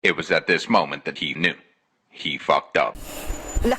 It was at this moment that he knew. He fucked up. Ala.